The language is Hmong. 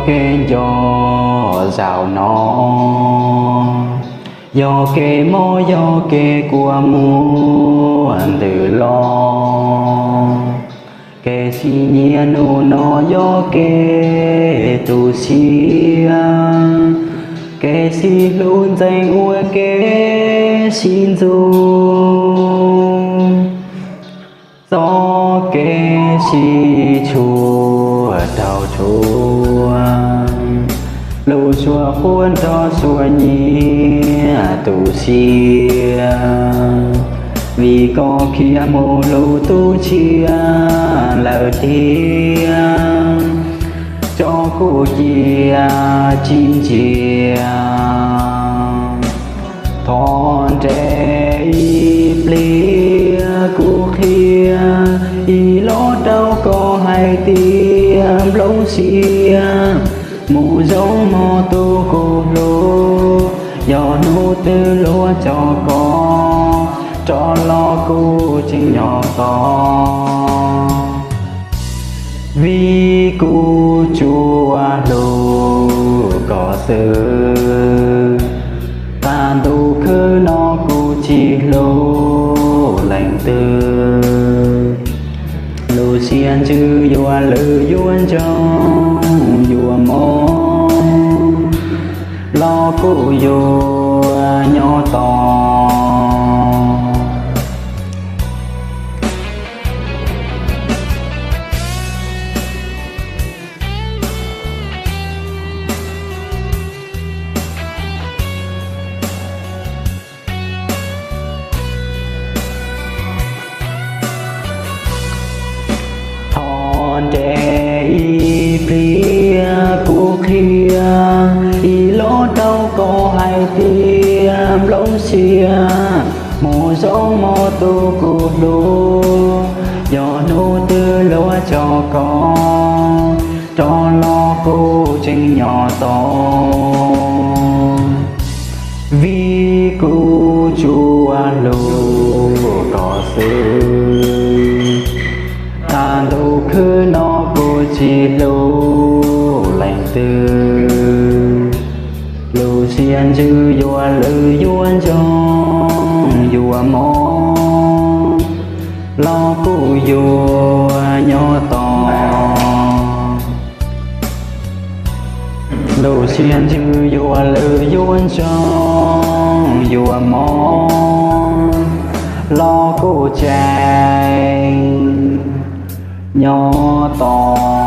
Kev nco zaum no yog kev mob, yog kev kua muag ntws los. Kev sib nyiam hnub no yog kev tu siab, kev sib hlub ntxeev ua kev sib ntxub. Txoj kev sib tshuam raug tshuam, lub suab quaj nrog suab nyiam tu siab, vim koj khiav mus hlub tus tshiab lawm tiag, tso kuv cia tsis ntsia. Thov nres ib pliag kuv qhia, ib los rau koj hais tias nplooj siab, mus zoo mog tus kuv hlub, yog hnub twg luag tso koj rov los kuv tseem nyob tos. Vim kuv tsuas hlub koj xwb, tag ntu khwb no kuv tsis hlub leej twg. Lub siab ntsws yuav lwj yuav ntsoog yuav mob, los kuv yuav nyob tos. Thov nres ib pliag kuv qhia, ib los rau koj hais tias nplooj siab, mus zoo mog tus kuv hlub, yog hnub twg luag tso koj rov los kuv tseem nyob tos. Vim kuv tsuas hlub koj xwb, tag ntu khwb no kuv tsis hlub leej twg. Lub siab ntsws yuav lwj yuav ntsoog yuav mob, los kuv yuav nyob tos. Lub siab ntsws yuav lwj yuav ntsoog yuav mob, los kuv tseem nyob tos.